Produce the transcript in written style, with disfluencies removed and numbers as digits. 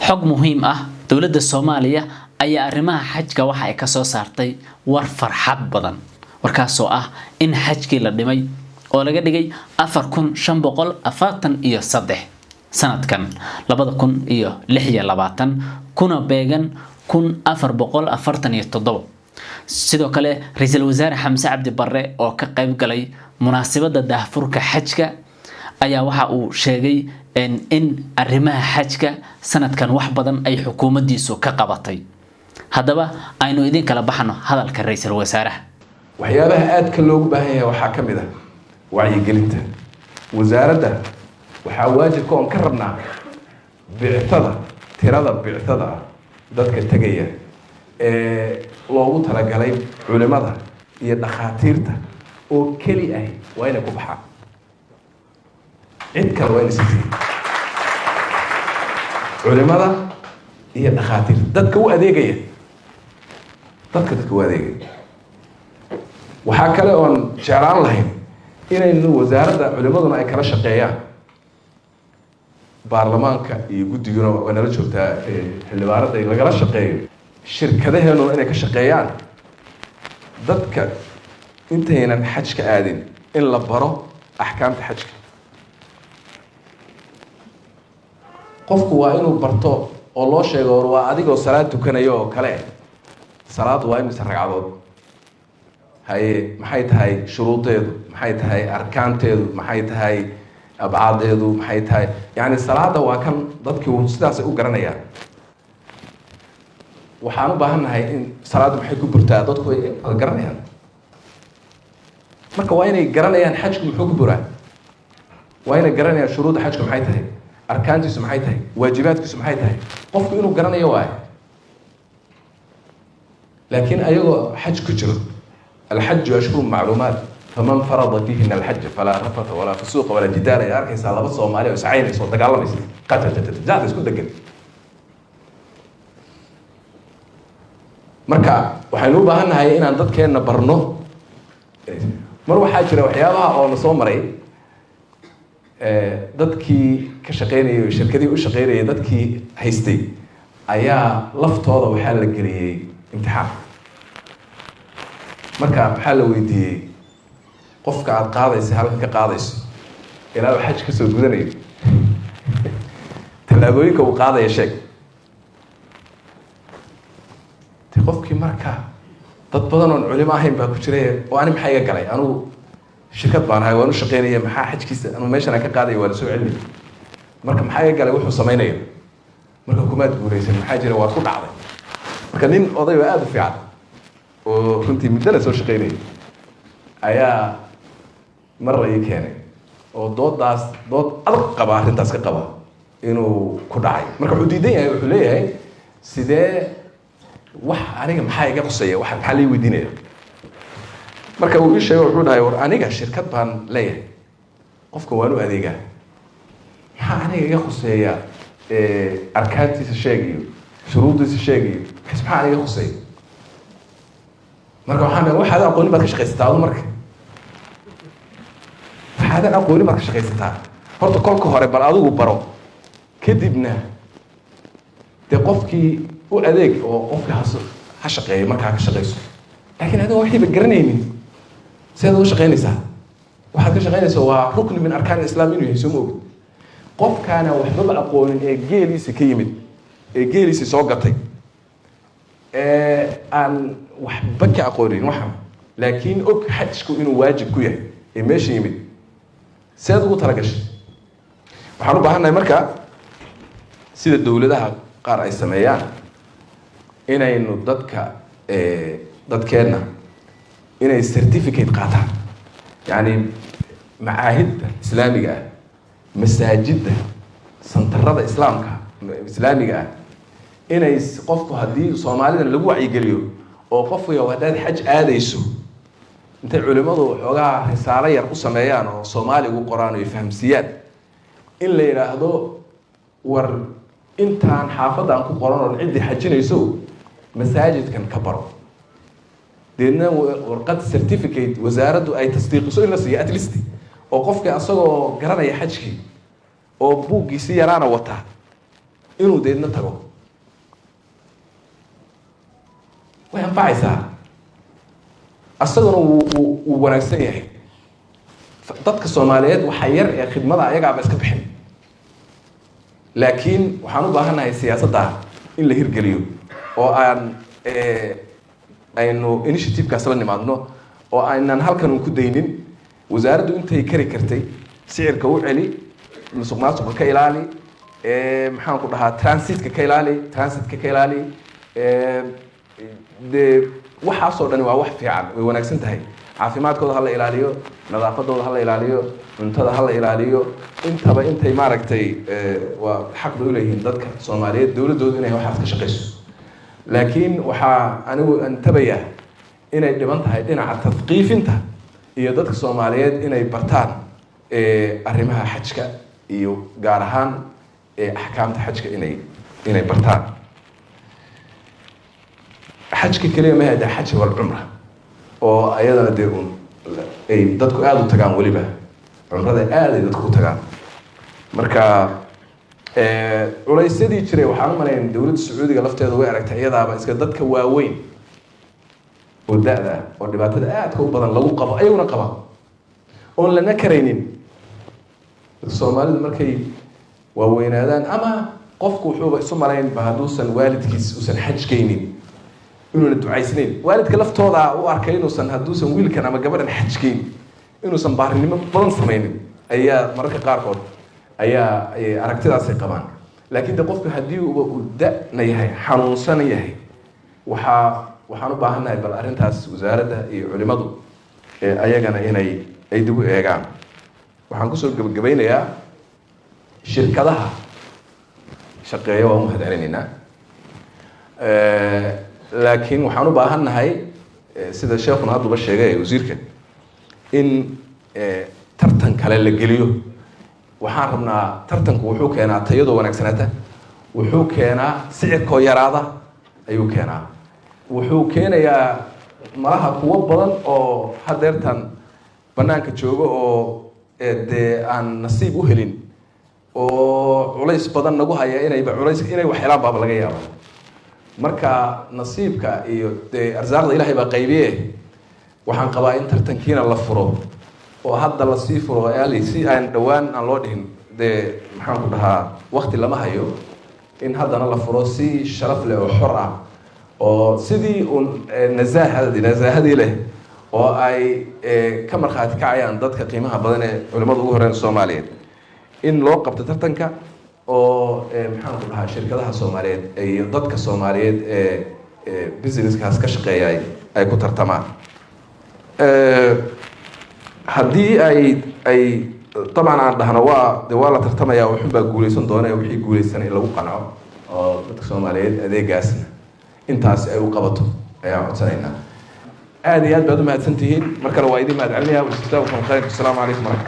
Xog muhiim ah: dowladda Soomaaliya ayaa arrimaha xajka waxa ay kasoo saartay war farxad badan, warkaasoo ah in xajkii la dhimay oo laga dhigay 4543 sanadkan 2026, kuna beegan 1447. Sidoo kale, Ra-iisul Wasaare Xamse Cabdi Barre oo ka qayb galay munaasabadda daahfurka xajka ayaa waxa uu sheegay in arrimaha xajka sanadkan wax badan ay xukuumaddiisu ka qabatay. Haddaba aynu idin kala baxno hadalka ra-iisul wasaaraha. Waxyaabaha aadka loogu baahan yahay waxaa ka mid ah wacyigelinta. Wasaaradda waxaa waajibka oon ka rabnaa bictada, tirada bictada ah, dadka tegaya ee loogu talagalay culimada iyo dhakhaatiirta oo keli ahi waa inay ku baxaan. Cid kale waa inay sii culimada iyo dhakhaatiirta, dadka u adeegaya, dadka u adeegaya. Waxaa kale oon jeclaan lahayn inaynu wasaaradda, culimaduna ay kala shaqeeyaan baarlamaanka iyo guddiguna waa nala joogtaa xildhibaanada, lagala shaqeeyo shirkadaheenuna inay ka shaqeeyaan dadka intaynan xajka aadin in la baro axkaamta xajka. Qofku waa inuu barto oo loo sheego, war waa adigoo salaad tukanaya oo kale. Salaad waa imise ragcadood? Haye, maxay tahay shuruudeedu? Maxay tahay arkaanteedu? Maxay tahay abcaadeedu? Maxay tahay yani salaada? Waa kan dadkii sidaasay u garanayaan. Waxaan u baahan nahay in salaaddu maxay ku burtaa, dadku way garanayaan. Marka waa inay garanayaan xajku muxuu ku buraa, waa inay garanayaan shuruudda xajku maxay tahay, arkaantiisu maxay tahay, waajibaadkiisu maxay tahay. Qofku inuu garanayo waayo. Laakiin ayagoo xaj ku jiro, الحج أشهر معلومات فمن فرض فيهن الحج فلا رفث ولا فسوق ولا جدال, ay arkaysaa laba Soomaali oo iscaynaysa oo dagaalamaysa, qatatajaada isku degan. Marka waxaynu u baahan nahay inaan dadkeenna barno. Mar waxaa jira waxyaabaha oo na soo maray, dadkii ka shaqeynayay, shirkadihii u shaqeynayay, dadkii haystay ayaa laftooda waxaa la geliyey imtixaan. Marka maxaa la weydiiyey? Qofka aada qaadaysa, halka ka qaadayso ilaa uu xaj kasoo gudanayo, tallaabooyinka uu qaadaya sheeg. De qofkii marka dad badan oon culimo ahayn baa ku jiray oo ani maxaa iga galay? Anugu shirkad baan ahay, waan u shaqeynaya. Maxaa xajkiisa anu meeshan aan ka qaadaya, waa la soo celinaya. Marka maxaa iga galay wuxuu samaynayo? Marka kumaad guuraysan. Maxaa jira? Waad ku dhacday. Marka nin oday oo aada u fiican oo runtii muddana soo shaqeynayay ayaa mar la ii keenay oo doodaas dood adag qaba, arrintaas ka qaba inuu ku dhacay. Marka wuxuu diidan yahay, wuxuu leeyahay: sidee wax aniga maxaa iga quseeya? Wax maxaa lii weydiinaya? Marka uu ii sheego, wuxuu dhahay: war aniga shirkad baan leeyahay, qofka waan u adeegaa, maxaa aniga iga khuseeya arkaantiisa sheegayo, shuruuddiisa sheegayo? Maxaa aniga khuseeya? Marka waxaan waxaadan aqoonin baad ka shaqaysataa adu. Marka waxaadan aqoonin baad ka shaqaysataa. Horta kolka hore bal adigu baro, kadibna dee qofkii u adeeg oo qofkii has ha shaqeeyo markaa ka shaqayso. Laakiin adigo waxiiba garanaynin, sidaad uga shaqaynaysaa? Waxaad ka shaqaynaysaa waa ركن من أركان الإسلام inuu yahay, soo ma ogid? Qofkaana waxbaba aqoonin ee geeliisa ka yimid, ee geeliisa soo gatay, ee aan waxba ka aqoonin waxan, laakiin og xajku inuu waajib ku yahay, ee meesha yimid, seed ugu talagashay? Waxaan u baahannahay marka sida dowladaha qaar ay sameeyaan inaynu dadka, dadkeenna inay certificate qaataan, yacni macaahidda islaamiga ah, masaajidda, santarada islaamka islaamiga ah, inay qofku haddii Soomaalidan lagu wacyigeliyo oo qofku haddaad xaj aadayso, intay culimadu xoogaa risaalo yar u sameeyaan oo Soomaaligu qoraan oo ay fahamsiiyaan, in la yidhaahdo: war intaan xaafaddan ku qoran oo ciddii xajinayso masaajidkan ka baro. Deedna warqad certificate wasaaraddu ay tasdiiqiso in la siiyo at least, oo qofkii asagoo garanaya xajkii oo buuggiisi yaraana wataa. Inuu deedna tago way anfacaysaa, asaguna wuu wanaagsan yahay. Dadka Soomaaliyeed waxaa yar ee khidmada ayagaaba iska bixin, laakiin waxaan u baahannahay siyaasadda in la hirgeliyo oo aan aynu initiative-kaas la nimaadno oo aynan halkan un ku daynin. Wasaaraddu intay kari kartay sicirka u celi, musuq maasuqa ka ilaali, maxaan ku dhahaa, transitka ka ilaali, transitka ka ilaali. Dee waxaasoo dhani waa wax fiican, way wanaagsan tahay. Caafimaadkooda hala ilaaliyo, nadaafadooda hala ilaaliyo, cuntada hala ilaaliyo, intaba intay maaragtay waa xaq bay uleeyihiin dadka Soomaaliyeed dowladdoodu inay waxaas ka shaqeyso. Laakiin waxaa anigu antabaya inay dhiban tahay dhinaca tadqiifinta iyo dadka Soomaaliyeed inay bartaan arrimaha xajka iyo gaar ahaan axkaamta xajka inay bartaan. Xajka keliya ma hada, xaj wal cumra oo ayadana dee un ay dadku aada u tagaan, weliba cumrada aad ay dadku u tagaan. Marka culaysyadii jiray waxaan u malayn dowladda Sacuudiga lafteeda way aragtay, iyadaaba iska dadka waaweyn oo da-da oo dhibaatada aadka u badan lagu qabo ayaguna qaba oon lana karaynin. Dadka Soomaalidu markay waaweynaadaan ama qofku wuxuuba isu malayn ba hadduusan waalidkiis uusan xaj geynin inuuna ducaysnayn. Waalidka laftooda u arkay inuusan hadduusan wiilkan ama gabadhan xaj geyn inuusan baarinimo badan samaynin ayaa mararka qaarkood ayaa aragtidaasay qabaan. Laakiin de qofku haddii uba uu da-na yahay, xanuunsan yahay, waxaan u baahannahay bal arrintaas wasaaradda iyo culimadu ayagana inay ay dib u eegaan. Waxaan kusoo gebagabaynayaa, shirkadaha shaqeeya waan u mahad celinaynaa, laakiin waxaan u baahan nahay, sida sheekuna hadduba sheegay, wasiirka, in tartan kale la geliyo. Waxaan rabnaa, tartanku wuxuu keenaa tayadoo wanaagsanaata, wuxuu keenaa sicirkoo yaraada ayuu keenaa, wuxuu keenayaa malaha kuwo badan oo hadeertan banaanka jooga oo dee aan nasiib u helin oo culays badan nagu haya inayba culays inay wax helaan baaba laga yaaba. Marka nasiibka iyo dee arsaaqda Ilaahay baa qaybiye. Waxaan qabaa in tartankiina la furo oo hadda lasii furo ali si aan dhowaan aan loo dhihin dee maxaan ku dhahaa wakti lama hayo, in haddana la furo si sharaf leh oo xor ah oo sidii uun nasaahadi nasaahadii leh oo ay ka markhaati kacayaan dadka qiimaha badan ee culimada ugu horeyn Soomaaliyeed, in loo qabto tartanka oo maxaan ku dhahaa shirkadaha Soomaaliyeed iyo dadka Soomaaliyeed ee businesskaas ka shaqeeya ay ku tartamaan. Haddii ay dabcan aan dhahno waa de waa la tartamaya, waxun baa guuleysan doona, wixii guuleysanay in lagu qanco oo dadka Soomaaliyeed adeegaasna intaasi ay u qabato ayaan codsanaynaa. Aad iyo aad baad u mahadsan tihiin. Mar kale waa idin mahad celinaya. Wajazaakum khayr. Asalaamu calaykum waraxmat